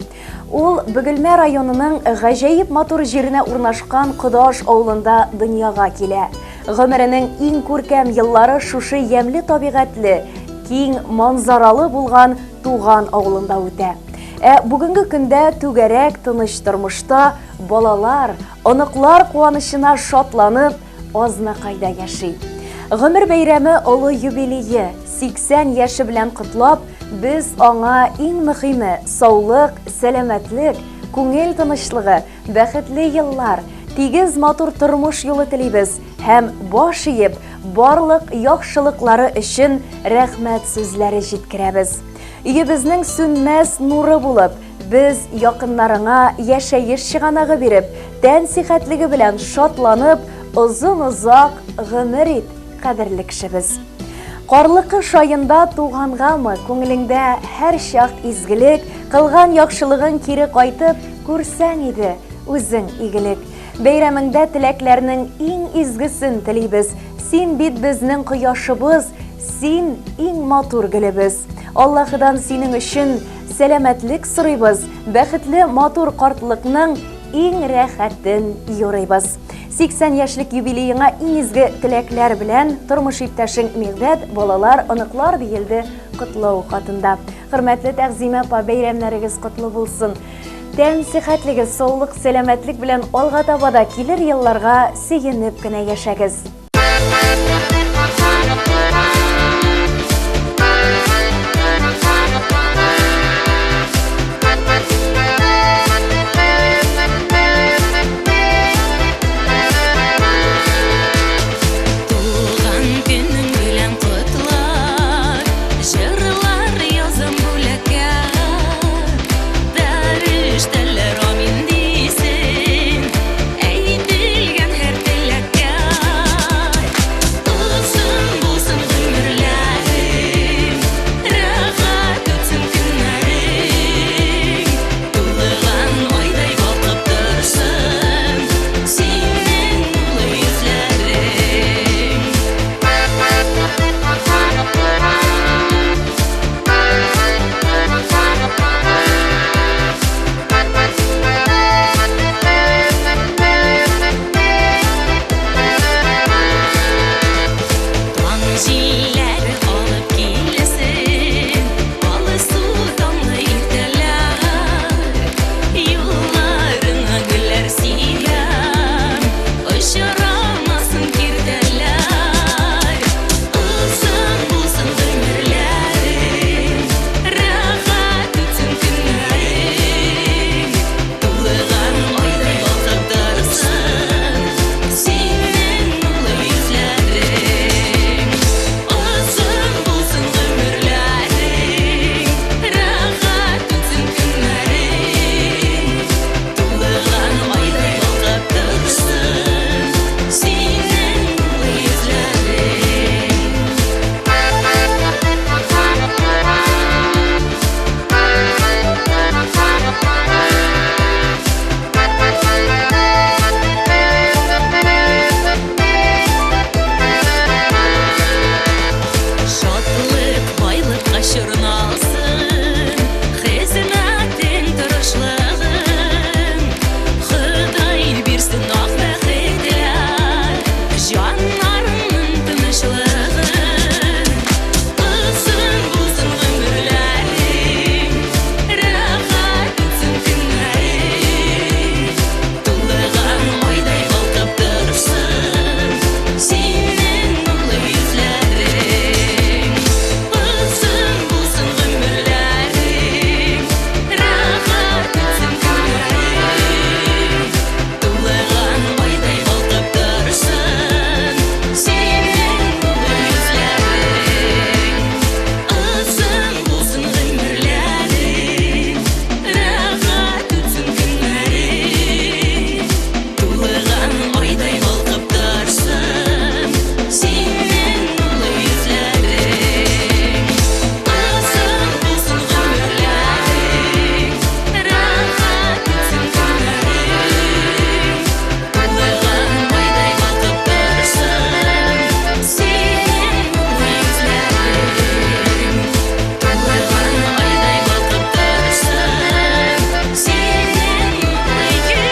Ул Бөгелмә районының гаҗәеп матур җиренә урнашкан Кодаш авылында дөньяга килә. Гомеренең иң күркәм еллары шушы ямьле табигатьле, киң манзаралы булган туган авылында үтә. Ә бүгенге көндә түгәрәк тыныч тормышта балалар, оныклар куанычына шатланып, Азнакайда яши. Гомер бәйрәме олы юбилее, 80 яше белән котлап, без аңа иң мөхиме, саулык, сәламәтлек, күңел тынычлыгы, бәхетле еллар, тигез матур тормыш юлы телибез һәм баш иеп, барлык яхшылыклары өчен рәхмәт сүзләре җиткерәбез. Өебезнең сүнмәс нуры булып, без якыннарыңа яшәеш чыганагы биреп, тән сихәтлеге белән шатланып, озын-озак гомер ит, кадерле кешебез. Карлы кыш аенда тугангамы, күңелеңдә һәрчак изгелек, кылган яхшылыгың кире кайтып, күрсәң иде үзең игелек. Бәйрәмеңдә теләкләрнең иң изгесен телибез. Син бит безнең кояшыбыз, син иң матур гөлебез. Аллаһыдан синең өчен сәламәтлек сорыйбыз, бәхетле матур картлыкның иң рәхәтен юрыйбыз. 80 яшьлек юбилееңа иң изге теләкләр белән тормыш иптәшең Мигъдәт, балалар, оныклар диелде котлау хатында. Хөрмәтле Тәгъзимә апа, бәйрәмнәрегез котлы булсын. Тән сихәтлеге, саулык, сәламәтлек белән алга таба да килер елларга сөенеп кенә яшәгез. Туган көнең белән котлар, җырлар язам бүләккә. Фәрештәләр амин дисен, әйтелгән һәр теләккә. Җилләр алып килсен Алсу таңлы иртәләр Юлларыңа гөлләр сибәм Очрамасын киртәләр Озын булсын гомерләрең Рәхәт үтсен көннәрең Тулыган айдай балкып торсын Синең нурлы йөзләрең Озын булсын гомерләрең Рәхәт үтсен көннәрең Тулыган айдай балкып торсын Синең нурлы йөзләрең. Шатлык, байлыкка чорналсын Хезмәтең, тырышлыгың. Ходай бирсен ак бәхетләр, Җаннарыңның тынычлыгын. Озын булсын гомерләрең, Рәхәт үтсен көннәрең. Тулыган айдай балкып торсын Синең нурлы йөзләрең. Озын булсын гомерләрең, Рәхәт үтсен көннәрең. Тулыган айдай балкып торсын Синең нурлы йөзләрең. Озын булсын гомерләрең, Рәхәт үтсен көннәрең. Тулыган айдай балкып торсын Синең нурлы йөзләрең. Озын булсын гомерләрең, Рәхәт үтсен көннәрең. Тулыган айдай балкып торсын Синең нурлы йөзләрең. Тулыган айдай балкып торсын Синең нурлы йөзләрең.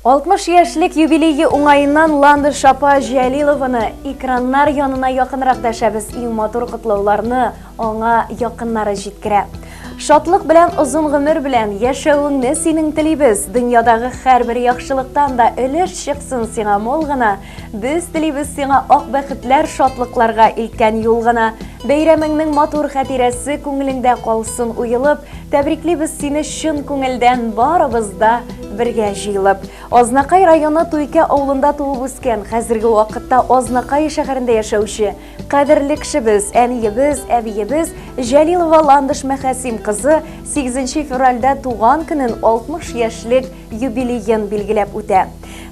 Алтмыш яшьлек юбилее уңаеннан Ландыш апа Җәлилованы экраннар янына якынрак дәшәбез. Иң матур котлауларны аңа якыннары җиткерә. Шатлык белән озын гомер белән яшәвеңне синең телибез. Дөньядагы һәрбер яхшылыктан да өлеш чыксын сиңа мул гына. Без телибез сиңа ак бәхетләр, шатлыкларга илткән юл гына. Бәйрәмеңнең матур хатирәсе күңелеңдә калсын уелып. Тәбриклибез сине чын күңелдән барыбыз да бергә җыелып. Азнакай районы Туйкә авылында туып үскән, хәзерге вакытта Азнакай шәһәрендә яшәүче кадерле кешебез, әниебез, әбиебез Җәлилова Ландыш Мәхәсим кызы 8 февральдә туган көнен 60 яшьлек юбилеен билгеләп үтә.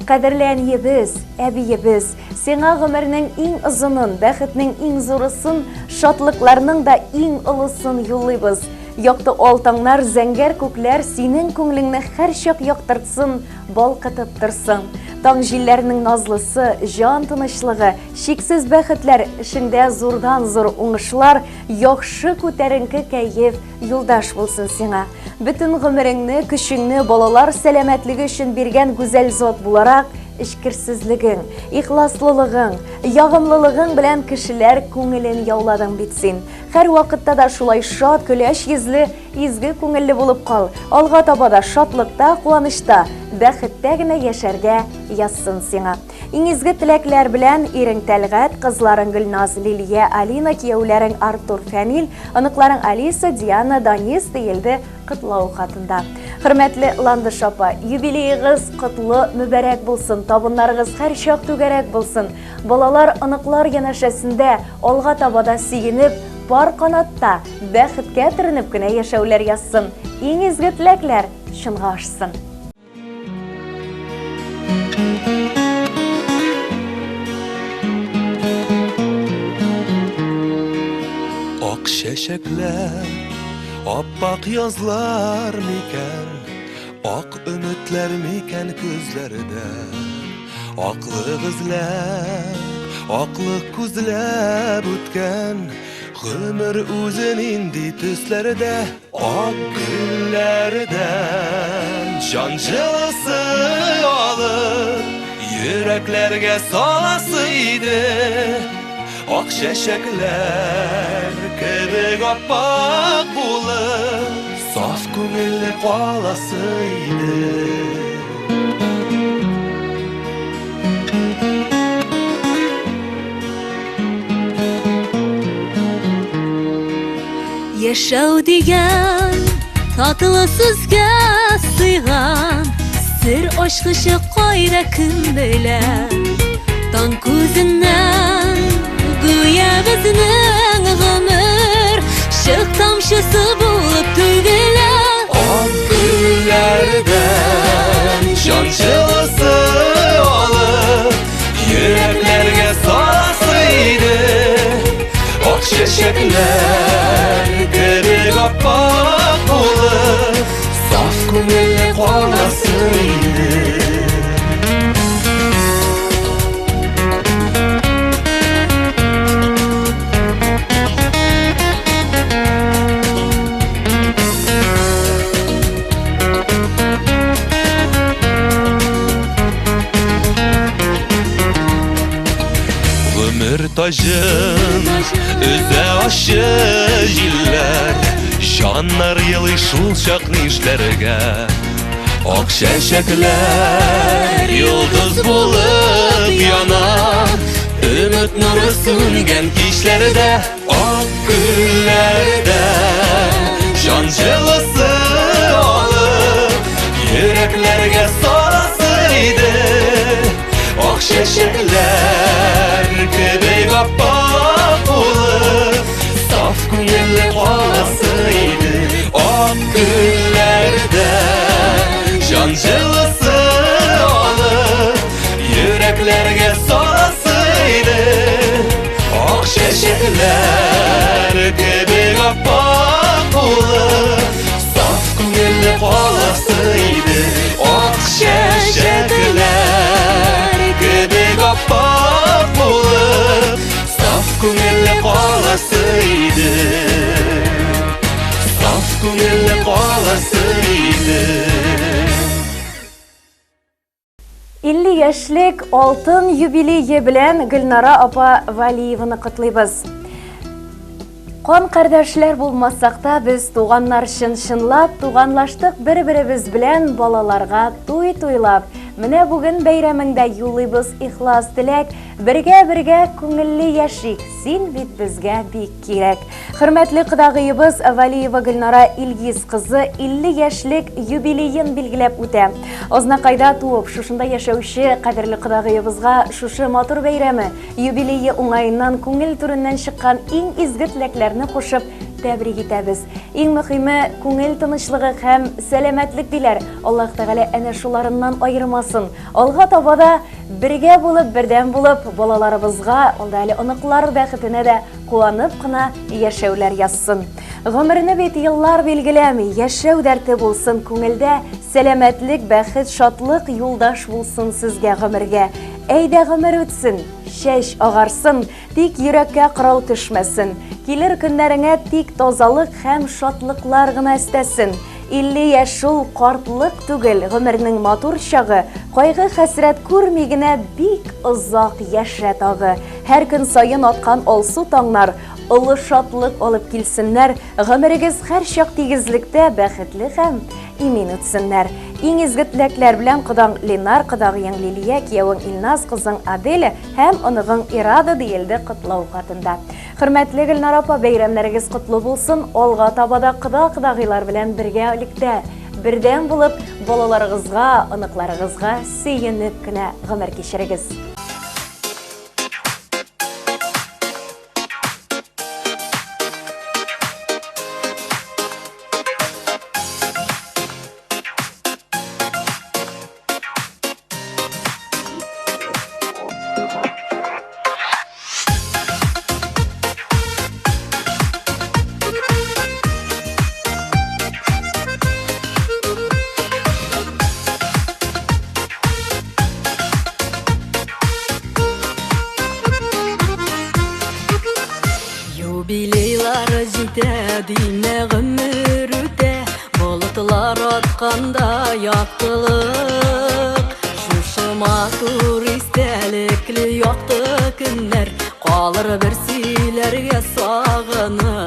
Кадерле әниебез, әбиебез, сиңа гомернең иң озынын, бәхетнең иң зурысын, шатлыкларның да иң олысын юллыйбыз. Якты ал таңнар, зәңгәр күкләр синең күңелеңне һәрчак яктыртсын, балкытып торсын. Таң җилләренең назлысы, җан тынычлыгы, чиксез бәхетләр, эшеңдә зурдан-зур уңышлар, яхшы күтәренке кәеф юлдаш булсын сиңа. Бөтен гомереңне, көчеңне балалар сәламәтлеге өчен биргән гүзәл зат буларак, эчкерсезлегең, ихласлылыгың, ягымлылыгың белән кешеләр күңелен яуладың бит син. Һәрвакытта да шулай шат, көләч йөзле, изге күңелле булып кал. Алга таба да шатлыкта, куанычта, бәхеттә генә яшәргә язсын сиңа. Иң изге теләкләр белән ирең Тәлгать, кызларың Гөлназ, Лилия, Алина, кияүләрең Артур, Фәнил, оныкларың Алиса, Диана, Данис, диелде котлау хатында. Хөрмәтле Ландыш апа, юбилеегыз котлы, мөбарәк булсын, табыннарыгыз һәрчак түгәрәк булсын. Балалар, оныклар янәшәсендә алга таба да сөенеп, пар канатта, бәхеткә төренеп кенә яшәүләр язсын. Иң изге теләкләр чынга ашсын. Ак чәчәкләр, аппак язлар микән, Ак өметләр микән күзләрдә? Аклык эзләп, аклык күзләп үткән Гомер үзе нинди төсләрдә? Ак гөлләрдән җан җылысы алып, Йөрәкләргә саласы иде. Ак чәчәкләр кебек аппак булып, Саф күңелле каласы иде. Яшәү дигән татлы сүзгә сыйган Сер ачкычы кайда кем белә Таң күзеннән гүя безнең гомер Чык тамчысы булып түгелә Ак гөлләрдән җан җылысы алып Йөрәкләргә саласы иде Ак чәчәкләр кебек аппак булып Саф күңелле каласы иде. Гомер таҗын өзә ачы җилләр, Җаннар елый шул чак нишләргә? Ак чәчәкләр йолдыз булып яна, Өмет нуры сүнгән кичләрдә. Ак гөлләрдә җан җылысы алып, Йөрәкләргә саласы иде. Ак чәчәкләр кебек аппак булып, Саф күңелле каласы иде. Ак гөлләрдә җан җылысы алып, Йөрәкләргә саласы иде. Ак чәчәкләр кебек аппак булып, Саф күңелле каласы иде. Ак чәчәкләр кебек аппак булып, Саф күңелле каласы иде. Саф күңелле каласы иде. 50 яшьлек алтын юбилее белән Гөлнара апа Валиеваны котлыйбыз. Кан кардәшләр булмасак та, без туганнар чын-чынлап туганлаштык бер-беребез белән балаларга туй туйлап. Менә бүген бәйрәмеңдә юлыйбыз ихлас теләк, бергә-бергә күңелле яшик, син бит безгә бик кирәк. Хөрмәтле кодагыебыз Валиева Гөлнара Илгиз кызы 50 яшьлек юбилеен билгеләп үтә. Азнакайда туып, шушында яшәүче кадерле кодагыебызга шушы матур бәйрәме, юбилее уңаеннан күңел түреннән чыккан иң изге теләкләрне кушып тәбрик итәбез. Иң мөхиме, күңел тынычлыгы һәм сәламәтлек диләр. Аллаһ Тәгалә әнә шуларыннан аермасын. Алга таба да бергә булып, бердәм булып, балаларыбызга, алда әле оныклар бәхетенә дә Куанып кына яшәүләр язсын. Гомерне бит еллар билгеләми, яшәү дәрте булсын күңелдә, сәламәтлек, бәхет, шатлык юлдаш булсын сезгә гомергә. Әйдә гомер үтсен, чәч агарсын, тик йөрәккә кырау төшмәсен. Килер көннәреңә тик тазалык һәм шатлыклар гына өстәсен. 50 яшь шул картлык түгел, гомернең матур чагы, кайгы-хәсрәт күрми генә бик озак яшә тагы. Һәр көн саен аткан алсу таңнар олы шатлык алып килсеннәр, гомерегез һәрчак тигезлектә, бәхетле һәм имин үтсеннәр. Иң изге теләкләр белән кодаң Ленар, кодагыең Лилия, киявең Илназ, кызың Аделя һәм оныгың Ирада, диелде котлау хатында. Хөрмәтле Гөлнар апа, бәйрәмнәрегез котлы булсын, алга таба да кода-кодагыйлар белән бергәлектә, бердәм булып, балаларыгызга, оныкларыгызга сөенеп кенә гомер кичерегез. Юбилейлар җитә, димә гомер үтә, Болытлар атканда яктылык. Шушы матур истәлекле якты көннәр Калыр бер сөйләргә сагынып.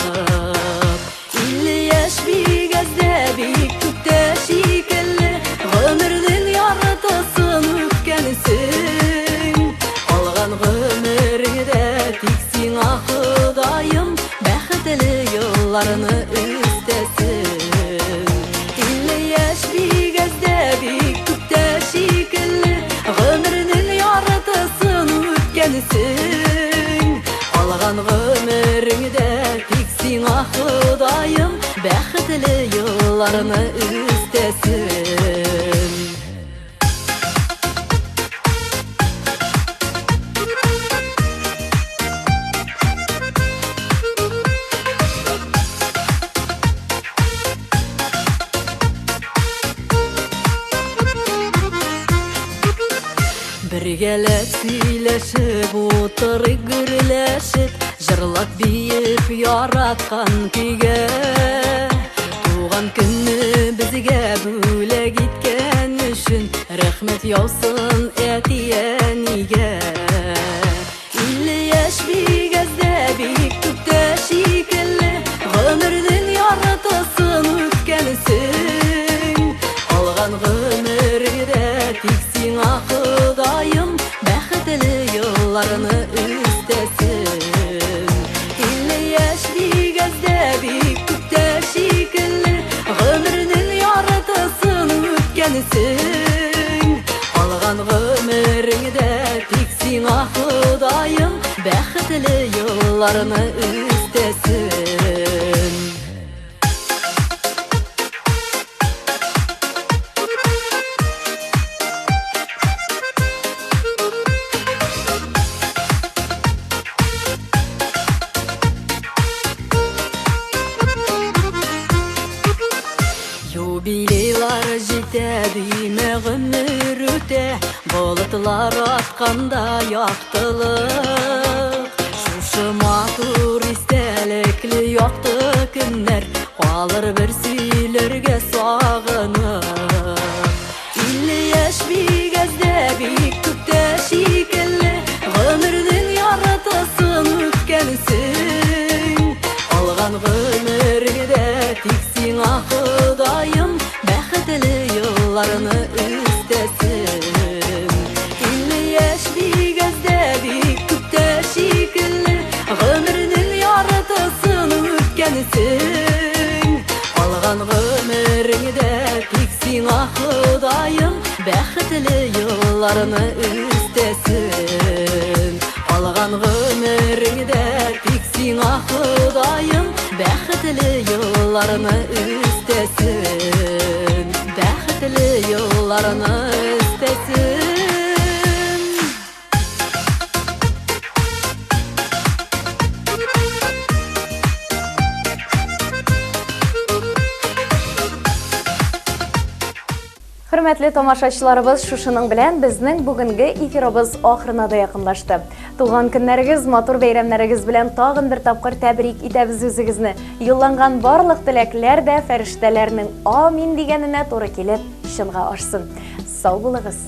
50 яшь бик әз дә, бик күп тә шикелле, Гомернең яртысын үткәнсең. Калган гомереңдә тик сиңа Ходаем Бәхетле елларны өстәсен. 50 яшь бик әз дә, бик күп тә шикелле, Гомернең яртысын үткәнсең. Калган гомереңдә тик сиңа Ходаем Бәхетле елларны өстәсен. Бергәләп сөйләшеп утырыйк гөрләшеп, җырлап биеп яраткан көйгә. Туган көнне безгә бүләк иткән өчен рәхмәт яусын әти-әнигә. 50 яшь бик әз дә, бик күп тә шикелле, Гомернең яртысын үткәнсең. Калган гомергә тик сиңа Ходаем Бәхетле елларны өстәсен. 50 яшь бик әз дә, бик күп тә шикелле, Гомернең яртысын үткәнсең. Калган гомереңдә тик сиңа Ходаем Бәхетле елларны өстәсен. Юбилейлар җитә, димә гомер үтә, Болытлар атканда яктылык. Шушы матур истәлекле якты көннәр Калыр бер сөйләргә сагынып. 50 яшь бик әз дә, бик күп тә шикелле, Гомернең яртысын үткәнсең. Калган гомергә тик сиңа Ходаем Бәхетле елларны өстәсен. 50 яшь бик әз дә, бик күп тә шикелле, Гомернең яртысын үткәнсең. Калган гомереңдә тик сиңа Ходаем Бәхетле елларны өстәсен. Калган гомереңдә тик сиңа Ходаем Бәхетле елларны өстәсен. Бәхетле елларны өстәсен. Хөрмәтле тамашачыларыбыз, шушының белән безнең бүгенге эфирыбыз ахырына да якынлашты. Туган көннәрегез, матур бәйрәмнәрегез белән тагын бер тапкыр тәбрик итәбез үзегезне. Юлланган барлык теләкләр дә фәрештәләрнең амин дигәненә туры килеп, чынга ашсын. Сау булыгыз!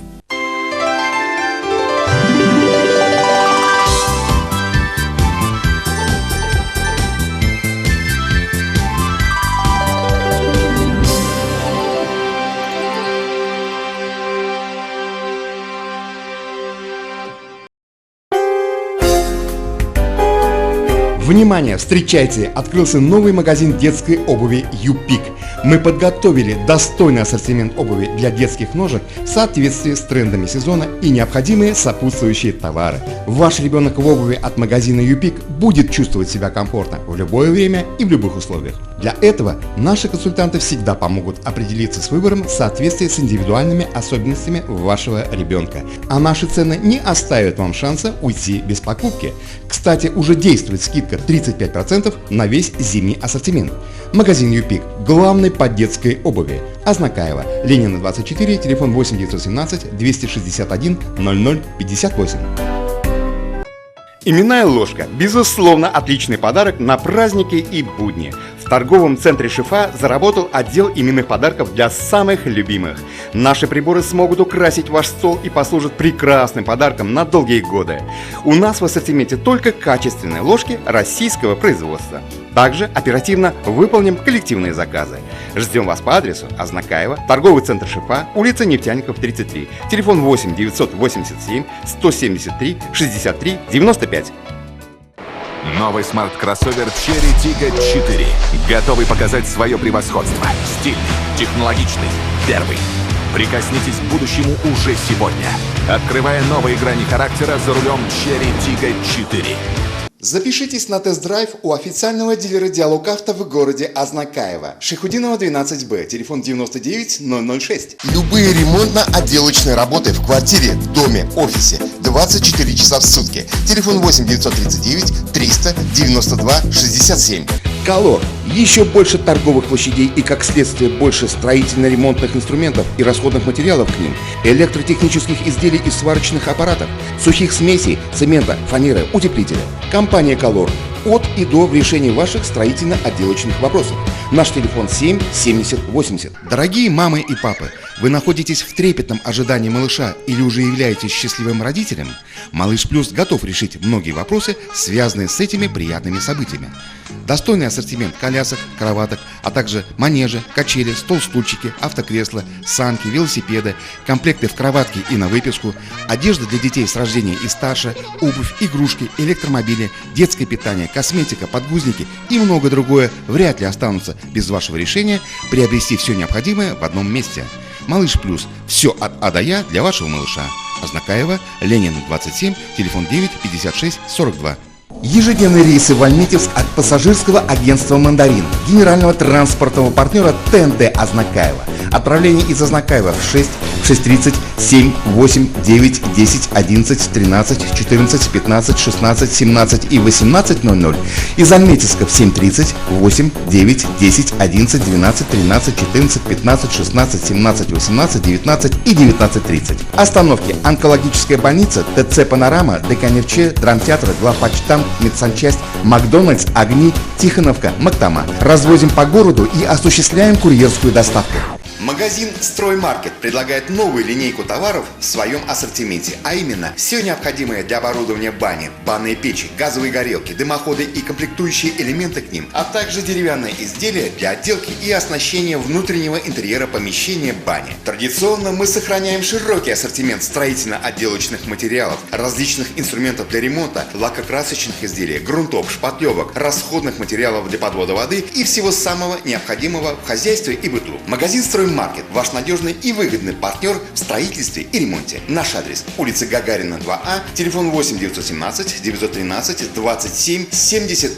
Внимание! Встречайте! Открылся новый магазин детской обуви «Юпик». Мы подготовили достойный ассортимент обуви для детских ножек в соответствии с трендами сезона и необходимые сопутствующие товары. Ваш ребенок в обуви от магазина «Юпик» будет чувствовать себя комфортно в любое время и в любых условиях. Для этого наши консультанты всегда помогут определиться с выбором в соответствии с индивидуальными особенностями вашего ребенка. А наши цены не оставят вам шанса уйти без покупки. Кстати, уже действует скидка 35% на весь зимний ассортимент. Магазин «Юпик» – главный по детской обуви. Азнакаево, Ленина 24, телефон 8 917 261 00 58. Именная ложка – безусловно, отличный подарок на праздники и будни. В торговом центре «Шифа» заработал отдел именных подарков для самых любимых. Наши приборы смогут украсить ваш стол и послужат прекрасным подарком на долгие годы. У нас в ассортименте только качественные ложки российского производства. Также оперативно выполним коллективные заказы. Ждем вас по адресу Азнакаево, торговый центр «Шифа», улица Нефтяников, 33, телефон 8 987 173 63 95. Новый смарт-кроссовер Chery Tiggo 4. Готовый показать свое превосходство. Стильный, технологичный, первый. Прикоснитесь к будущему уже сегодня. Открывая новые грани характера за рулем Chery Tiggo 4. Запишитесь на тест-драйв у официального дилера «Диалог Авто» в городе Азнакаево. Шайхутдинова 12Б, телефон 99 006. Любые ремонтно-отделочные работы в квартире, доме, офисе 24 часа в сутки. Телефон 8 939 392 67. Колор. Еще больше торговых площадей и, как следствие, больше строительно-ремонтных инструментов и расходных материалов к ним, электротехнических изделий и сварочных аппаратов, сухих смесей, цемента, фанеры, утеплителя. Компания «Колор» от и до в решении ваших строительно-отделочных вопросов. Наш телефон 7 70 80. Дорогие мамы и папы, вы находитесь в трепетном ожидании малыша или уже являетесь счастливым родителем? Малыш Плюс готов решить многие вопросы, связанные с этими приятными событиями. Достойный ассортимент колясок, кроваток, а также манежи, качели, стол-стульчики, автокресла, санки, велосипеды, комплекты в кроватке и на выписку, одежда для детей с рождения и старше, обувь, игрушки, электромобили, детское питание, косметика, подгузники и многое другое вряд ли останутся без вашего решения приобрести все необходимое в одном месте. Малыш Плюс. Все от А до Я для вашего малыша. Азнакаево, Ленина 27, телефон 9 56 42. Ежедневные рейсы в Альметьевск от пассажирского агентства «Мандарин», генерального транспортного партнера ТНТ Азнакаево. Отправление из Азнакаева в 6, 6:30, 7, 8, 9, 10, 11, 13, 14, 15, 16, 17 и 18:00. Из Альметьевска в 7:30, 8, 9, 10, 11, 12, 13, 14, 15, 16, 17, 18, 19 и 19:30. Остановки: онкологическая больница, ТЦ «Панорама», ДК «Нефче», драмтеатр, главпочтамт, медсанчасть, Макдональдс, Огни, Тихоновка, Мактама. Развозим по городу и осуществляем курьерскую доставку. Магазин «Строймаркет» предлагает новую линейку товаров в своем ассортименте, а именно все необходимое для оборудования бани, банные печи, газовые горелки, дымоходы и комплектующие элементы к ним, а также деревянные изделия для отделки и оснащения внутреннего интерьера помещения бани. Традиционно мы сохраняем широкий ассортимент строительно-отделочных материалов, различных инструментов для ремонта, лакокрасочных изделий, грунтов, шпатлевок, расходных материалов для подвода воды и всего самого необходимого в хозяйстве и быту. Магазин «Строймаркет» – ваш надежный и выгодный партнер в строительстве и ремонте. Наш адрес: улица Гагарина, 2А, телефон 8 917 913 27 70.